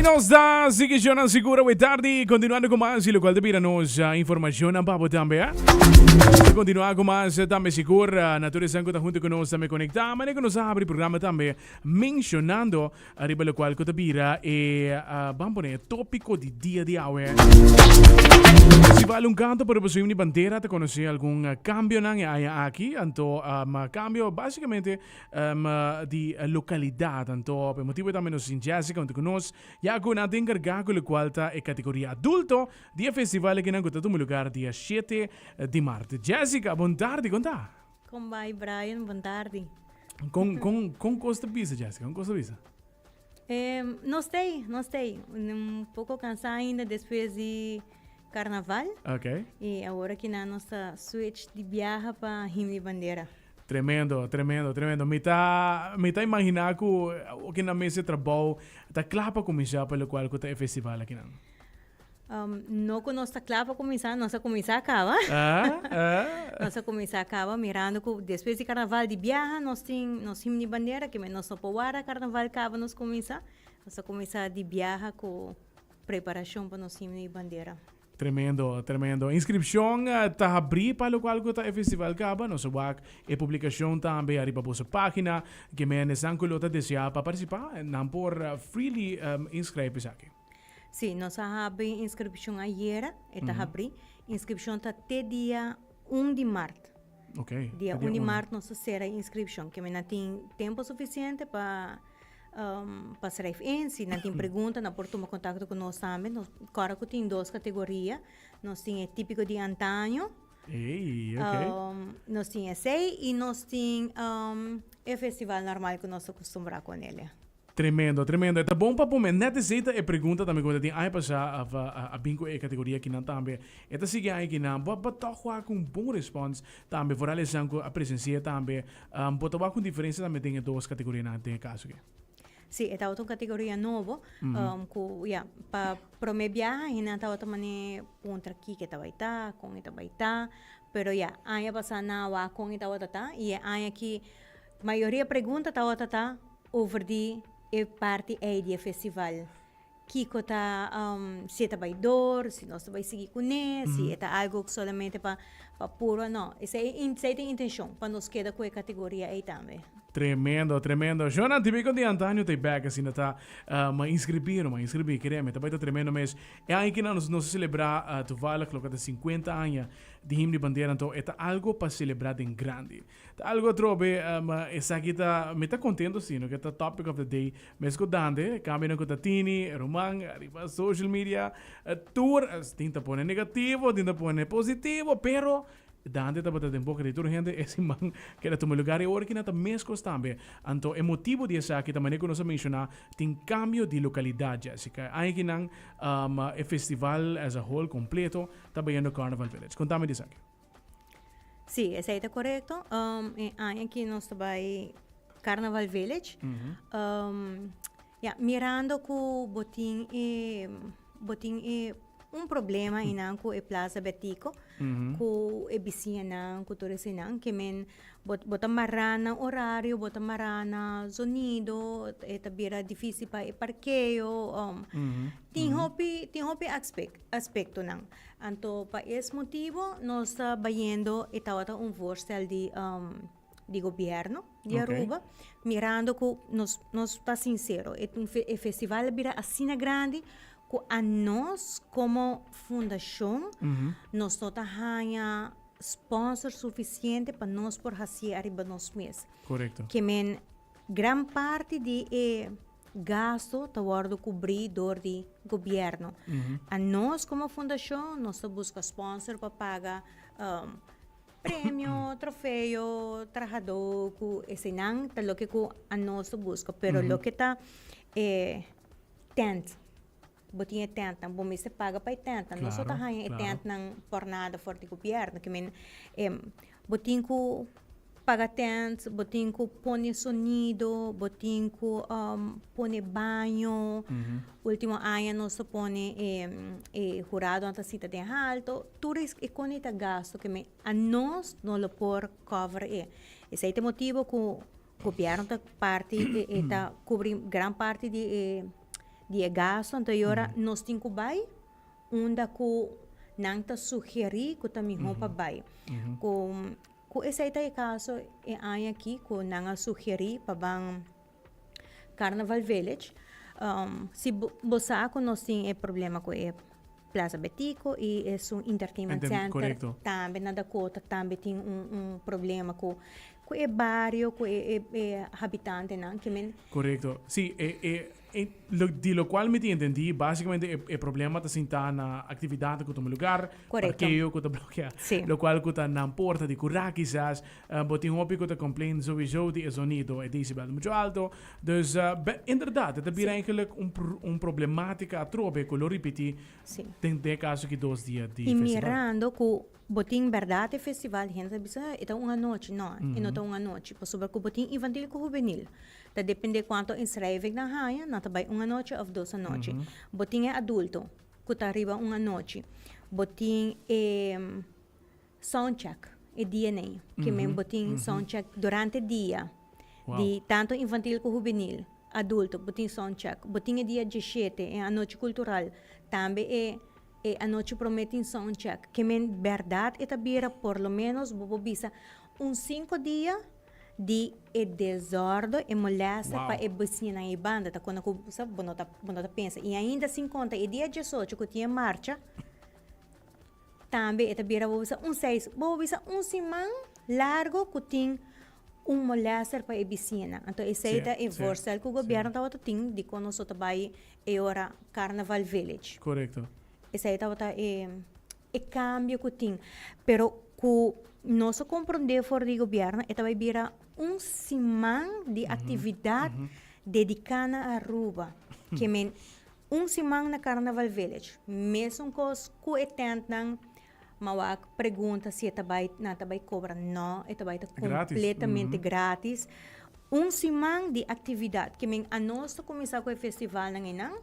Nos ta sigui shonan sigur awe tardi, continuando cu mas y locual ta bira nos informacionnan pa bo tambe. Ta continua cu mas tambe sigur na tur esnan cu ta hunto cu nos tambe conecta. Manera cu nos a habri programa tambe mencionando ariba locual cu ta bira e, ban pone, e topico di dia di awe. Festival Un Canto por Reposición di Bandera ta conoce algun cambionan e aña aki. Anto cambio basicamente di localidad. Anto pa e motibo tambe nos tin Jessica hunto cu nos, ya cu nan ta encarga cu locual ta e categoria adulto di e festival akinan cu ta tuma lugar dia shete di maart. Jessica, bon tardi, con ta? Con bai Brian, bon tardi. Con, con, con cos ta bisa Jessica? Con cos ta bisa? Nos t'ei, nos t'ei. Un poco cansa ainda despues di Carnaval. Ok. Y awor aki nan nos ta switch di biaha pa Himno di Bandera. Tremendo, tremendo, tremendo. Mi ta, mi ta imagina cu aki nan mester trabou ta cla pa cuminsa pa locual cu ta e festival aki nan. No cu nos ta cla pa cuminsa, nos a cuminsa caba. Ah, ah. Nos a cuminsa caba mirando cu despues di carnaval di biaha nos tin nos himno di bandera, kimen nos no por warda carnaval caba nos cuminsa. Nos a cuminsa di biaha cu preparacion pa nos himno di bandera. Tremendo, tremendo. Inscripcion ta habri pa locual cu ta e festival caba. Nos a wak e publicacion tambe ariba boso pagina. Kimen esnan cu lo ta desea pa participa, nan por freely inscribe esaki. Sí, nos a habri inscripcion ayera, e ta habri. Inscripcion ta te dia un di mart. Ok. Dia un di mart nos ta cera inscripcion. Kimen nan tin tempo suficiente pa pa schrijf in. Si nan tin pregunta nan por tuma contacto cu nos tambe. Nos kòrda cu tin dos categoria. Nos tin e típico di antaño. Ey, ok. Nos tin esey y nos tin e festival normal cu nos ta acostumbra con el. Tremendo, tremendo. E ta bon pa pone net esey ta e pregunta tambe cu bo ta tin aña pasa of a bin cu e categoria kinan tambe. E ta sigui aña kinan. Bo bo tog wak un bon respons tambe vooral esnan cu a presencia tambe. Bo ta wak un diferencia tambe den e dos categorianan den e caso aki? Si, e tabata un categoria nobo cu ya pa prome biaha hende tabata mane puntra kiko e ta bay ta, con e ta bay ta. Pero ya aña pasa nan a wak con e tabata ta y e aña aki mayoria pregunta tabata ta Over di e parti ei di e festival, kiko ta si e ta bai dor, si nos ta bai sigui kuné, si e ta algu solamente pa pa puro, no. Esei esei ta e intenshon, pa nos keda ku e kategoria ei tambe. Tremendo, tremendo. Shona, tin bikon di antaño ta e bek asina ta m'a inskribí, no m'a inskribí, kereme, ta bai ta tremendo mes. E aña kinan nos nos a selebrá toevallig loke ta sinkuenta aña di Himno di Bandera, anto e ta algo pa selebrá den grandi. Ta algo atrobe, ma esaki ta, mi ta contento si, no ke ta topic of the day. Mes cu Dante, cambionan cu ta tini, ruman, riba social media, tur, tin ta pone negativo, tin ta pone positivo, pero Dante tabata den boca di tur hende e siman ke ta tuma lugar y awor aki nan ta mescos tambe. Anto e motibo di esaki ta manera cu nos a menciona, tin cambio di localidad, Jessica. Aña aki nan, e festival as a whole completo ta bayendo Carnival Village. Contame di esaki. Sí, esei ta korekto. E aña aki nos ta bai Carnaval Village. Ya, mirando ku bo tin e bo tin e un problema einan ku e Plaza Betico, ku e bisiñanan, ku tur eseinan, ke men bo bo ta mará na orario, bo ta mará na zonido, e ta bira difísil pa e parkeo. Tin hopi tin hopi aspektonan. Anto pa es motibo nos ta bayendo e tabata un voorstel di di gobierno di Aruba mirando cu nos nos ta sincero e e festival a bira asina grandi cu a nos como fundacion nos no ta haya sponsor suficiente pa nos por hacié ariba nos mes. Ke men gran parti di e Gasto ta wòrdu kubrí dor di gobièrnu. Anos komo fundashon nos ta buska spònser pa paga premio, trofeo, trahadó ku eseinan ta loke ku anos ta buska. Pero loke ta e tènt, bo tin e tèntnan, bo mester paga pa e tèntnan. Nos no ta haña e tèntnan por nada for di gobièrnu. Ke men Bo tin ku paga tent, bo tin ku pone sonido, bo tin ku pone baño. Ultimo aña nos a pone e e huradonan ta sinta den halto. Tur e kos ta gasto ke men anos no lo por cover e. Esei ta e motibo ku gobierno ta parti e ta kubri gran parti di e. di e gasto, anto e ora nos tin ku bai unda ku nan ta sugerí ku ta mihó pa bai. Ku ku esei ta e kaso e aña aki ku nan a sugerí pa ban Carnaval Village. Si bo sa ku nos tin e problema ku e Plaza Betico y esun Entertainment Center tambe na Dakota tambe tin un problema ku ku e bario, ku e e habitantenan ke men. Korekto. Si, e e e lo di lo kual mi tin entendí basikamente e e problema ta sintá na aktividatnan ku tuma lugar, parkeo ku ta blokeá, lokual ku ta nan porta di kurá kisas. Bo tin hopi ku ta complain sowieso di e zonido, e decibel ta mucho alto. Dus inderdaad, e ta bira eigenlijk un un problematica atrobe ku lo ripiti den den e kaso ki dos dia di I festival. mirando ku bo tin berdad e festival, hende ta bisa, e ta un anochi. No, e no ta un anochi, pasobra ku bo tin infantil ku hubenil. Ta depende kuantu inschrijving nan haña, nan ta bai un anochi of dos anochi. Bo tin e adulto ku ta riba un anochi. Bo tin e Soundcheck, e dia nei. Ke men bo tin soundcheck durante dia di tanto infantil ku hubenil, adulto, bo tin soundcheck. Bo tin e dia dieshete, e anochi kultural, tambe e e anochi promé tin soundcheck. Ke men bèrdat e ta bira por lo ménos bo por bisa un sinku dia di e desòrdu, e molèster pa e bisiñanan ei banda. Ta kona ku sa bo no ta bo no ta pensa. I ainda sin konta e dia diesocho ku tin e marcha. Tambe e ta bira bo bisa un seis, bo bisa un siman largo ku tin un molester pa e bisiñanan. Anto esei ta e voorstel ku gobierno tabata tin dikon nos ta bai e ora Carnaval Village. Korekto. Esei tabata e e kambio ku tin. Pero ku nos a komprondé for di gobierno e ta bai bira un siman di aktividat dediká na Aruba. Ke men Un siman na Carnaval Village. Mesun kos ku e tentnan, ma wak pregunta si e ta bai, nan ta bai kobra. No, e ta bai ta kompletamente gratis. Un siman di aktividat. Ke men anos ta kuminsá ku e festivalnan einan.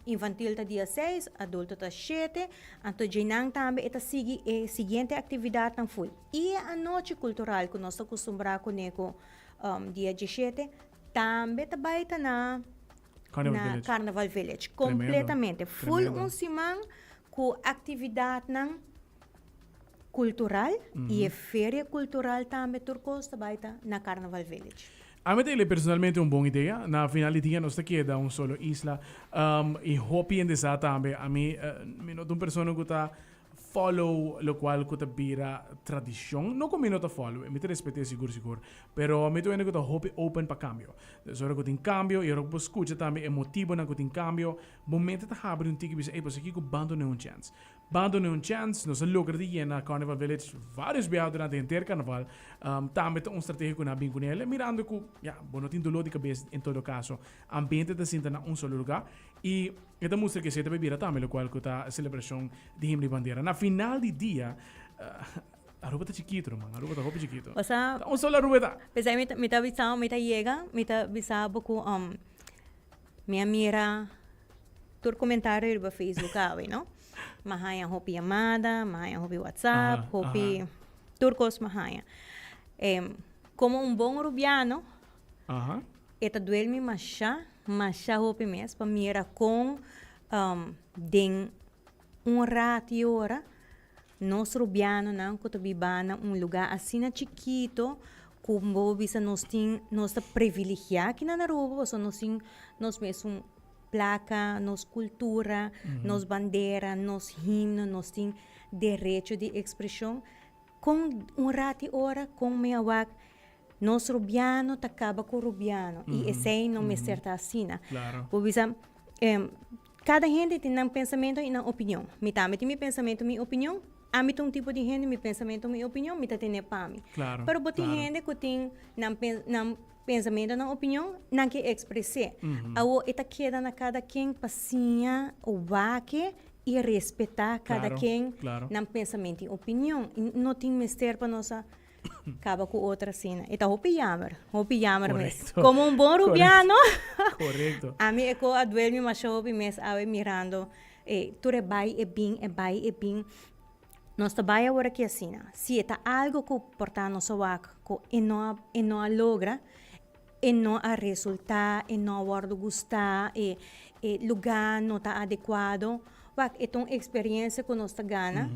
Infantil ta dia seis, adulto ta shete. Anto djeinan tambe e ta sigui e siguiente aktividatnan ful. I e anochi kultural ku nos ta kustumbrá kuné ku dia dieshete tambe ta bai ta na. Carnival na Village. Carnival Village. Tremendo. Completamente. Full Tremendo. un siman cu actividadnan cultural y e feria cultural tambe tur cos ta bay ta na Carnival Village. A mi ta ele personalmente un bon idea. Na final di dia nos ta keda un solo isla. Y hopi hende sa tambe. A mi, mi no ta un persona cu ta follow locual cu ta bira tradicion. No cu mi no ta follow, mi ta respete sigur sigur. Pero mi ta un hende cu ta hopi open pa cambio. Dus ora cu tin cambio y ora cu bo scucha tambe e motibonan cu tin cambio, bo mente ta habri un tiki bisa, ey, pasobra kico ban duna un chance. Ban duna un chance, nos a logra di yena Carnival Village varios biaha durante henter carnaval. Tambe ta un strategia cu nan a bin cu nel, mirando cu, ya, bo no tin dolor di cabes en todo caso. Ambiente ta sinta na un solo lugar y E ta mustra ke esei ta bai bira tambe lokual ku ta selebrashon di Himno di Bandera. Na final di dia, Aruba ta chikitu ruman, Aruba ta hopi chikitu. Osea, Ta un solo Aruba e ta. P'esei mi ta, mi ta bisa, mi ta yega, mi ta bisa bo ku mi a mira tur komentario riba Facebook awe, no? Mi a haña hopi yamada, mi a haña hopi WhatsApp, hopi, tur kos mi a haña. Komo un bon rubiano, E ta duel mi masha, masha hopi mes pa mira kon den un rat i ora nos rubianonan ku ta biba na un lugá asina chikito ku bo bisa nos tin nos ta privilegiá aki na Aruba pasobra nos tin nos mesun plaka, nos kultura, nos bandera, nos himno, nos tin derecho di ekspreshon. Kon un rat i ora kon mi a wak Nos rubiano ta kaba ku rubiano i esei no mester ta asina. Bo bisa, kada hende tin nan pensamentu i nan opinion. Mi tambe tin mi pensamentu, mi opinion. Ami ta un tipo di hende, mi pensamentu, mi opinion, mi ta tene pa mi. Pero bo tin hende ku tin nan nan pensamentu, nan opinion, nan ke ekspres'é. Awor e ta keda na kada ken pa siña wak i respetá kada ken nan pensamentu i opinion. I no tin mester pa nos a Caba cu otro asina. E ta hopi jammer, hopi jammer mes. Correcto. Como un bon rubiano. Correcto. Ami e co a duel mi masha hopi mes awe mirando e tur e bai e bin, e bai e bin. Nos ta bai awor aki asina. Si e ta algo cu por ta nos a wak cu e no a, e no a logra. E no a resultá, e no a wòrdu gustá, e e lugá no ta adekuado. Wak, e ta un eksperensia ku nos ta gana,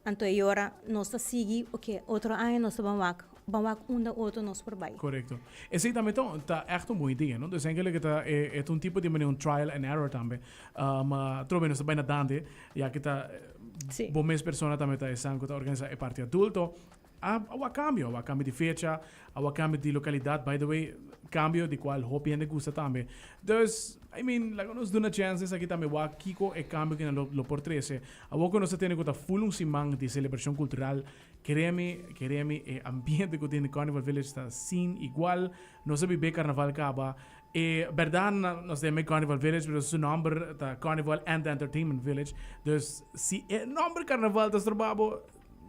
anto e ora nos ta sigui, oke, otro aña nos ta ban wak, ban wak unda otro nos por bai. Korekto. Esei tambe ta ta ègt un bon idea, no? Dus enkele ke ta e e ta un tipo di manera un trial and error tambe. Atrobe nos ta bai na Dande, ya ke ta bo mes persona tambe ta esan ku ta organisá e parti adulto. A wak cambio, a wak cambio di fecha, a wak cambio di localidad, by the way, cambio di cual hopi hende gusta tambe. Dus, I mean, laga nos duna chance esaki tambe wak kico e cambio kinan lo, lo por trece. Awor cu nos ta tene cu ta full un siman di celebracion cultural, kere mi, kere mi e ambiente cu tin den Carnival Village ta sin igual. Nos a bibe carnaval caba. E berdad nos ta yama e Carnival Village, pero su nomber ta Carnival and Entertainment Village. Dus, si e nomber carnaval ta stroba bo,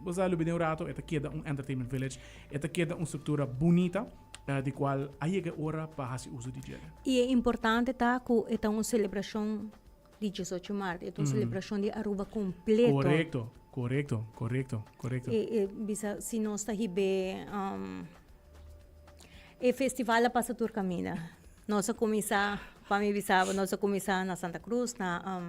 Bo sa lubida un rato e ta keda un entertainment village, e ta keda un struktura bunita di kual a yega e ora pa hasi uso di dje. I e importante ta ku e ta un selebrashon di diesocho mart, e ta un selebrashon di Aruba kompleto. Korekto, korekto, korekto, korekto. E e bisa si nos ta hib'é e festival a pasa tur kaminda. Nos a kuminsá, pa mi bisa bo, nos a kuminsá na Santa Cruz na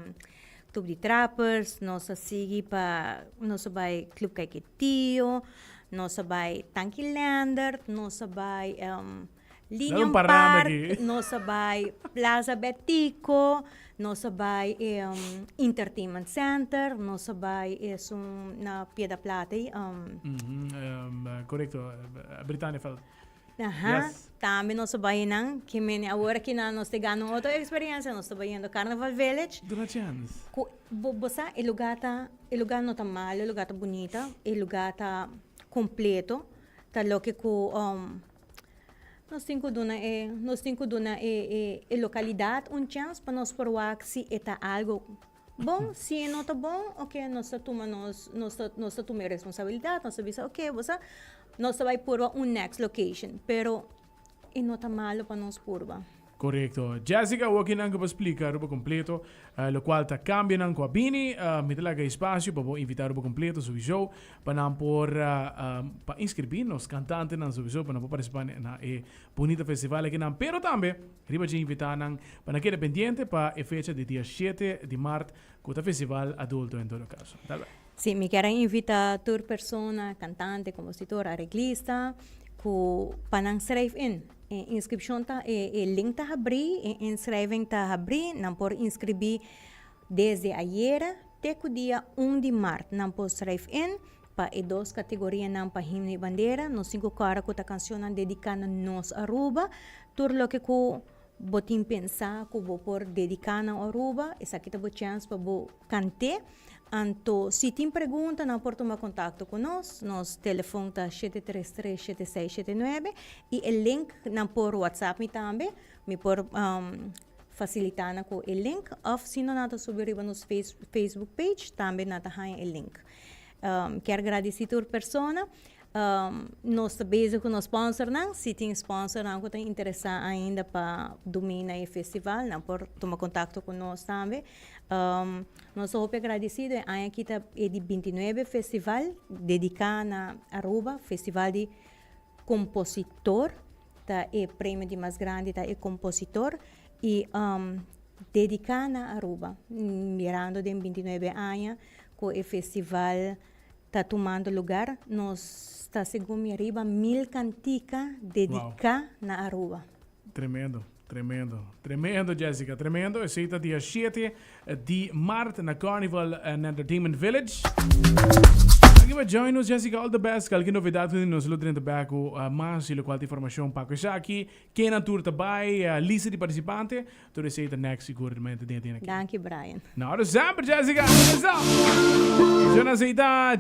Club di Trappers, nos a sigui pa, nos a bai Club Caiquetio, nos a bai Tanki Leendert, nos a bai Linian Park, nos a bai Plaza Betico, nos a bai Entertainment Center, nos a bai esun na Piedra Plata ei. Korekto, Britaniaveld. Aha, yes. Tambe nos ta bai einan, ke mene awor aki nan nos ta gana un otro experiencia, nos ta bayendo Carnival Village. Duna chance. Ku, bo, bo sa, e lugar ta, e lugar no ta malo, e lugar ta bunita, e lugar ta completo, ta loke ku um, nos tin ku duna e, nos tin ku duna e, e, e localidad un chance pa nos por wak si e ta algo bon, si e no ta bon, ok, nos ta tuma nos, nos ta, nos ta tuma e responsabilidad, nos ta bisa, ok, bo sa, nos ta bai purba un next location, pero e no ta malo pa nos purba. Korekto. Jessica, awor kinan ku bo splika Aruba kompleto, lokual ta kambionan ku a bini, mi ta laga e spasio pa bo invitá Aruba kompleto souiso pa nan por pa inskribí nos kantantenan souiso pa nan por partisipá na e bunita festival akinan. Pero tambe Riba dje invitá nan pa nan keda pendiente pa e fecha di dia shete di mart ku ta Festival Adulto en todo kaso. Tal bai. Sí, mi kier a invitá tur persona, kantante, kompositor, areglista, ku pa nan schrijf in. E inskripshon ta, e e link ta habrí, e inschrijving ta habrí, nan por inskribí desde ayera te ku dia un di mart. Nan por schrijf in pa e dos kategorianan pa himno i bandera. Nos tin ku kòrda ku ta kanshonnan dediká na nos Aruba. Tur loke ku bo tin pensá ku bo por dediká na Aruba, esaki ta bo chèns pa bo kant'é. Anto si tin pregunta nan por tuma kontakto ku nos. Nos telefon ta shete tres tres shete seis shete nuebe i e link nan por whatsapp mi tambe. Mi por fasilitá nan ku e link òf si no nan ta subi riba nos Facebook page tambe nan ta haña e link. Kier gradisí tur persona. Nos ta bezig ku nos sponsornan. Si tin sponsornan ku ta interesá ainda pa dumí na e festival, nan por tuma kontakto ku nos tambe. Nos ta hopi agradesido. E aña aki ta e di bintinuebe festival dediká na Aruba, festival di kompositor. Ta e premio di mas grandi ta e kompositor i dediká na Aruba. Mirando den bintinuebe aña ku e festival ta tumando lugar, nos ta segun mi riba mil kantika dediká na Aruba. Tremendo, tremendo, tremendo Jessica, tremendo. Esei ta dia shete di mart na Carnival and Entertainment Village. Danki pa join nos Jessica, all the best. Kalke novedad ku tin nos lo drenta bek ku mas y lokual ta informashon pa ku esaki. Ken tur ta bai, lista di participante, tur esei ta next siguramente den e dia aki. Danki Brian. Nou, de semper Jessica. Eso. Yo na seita.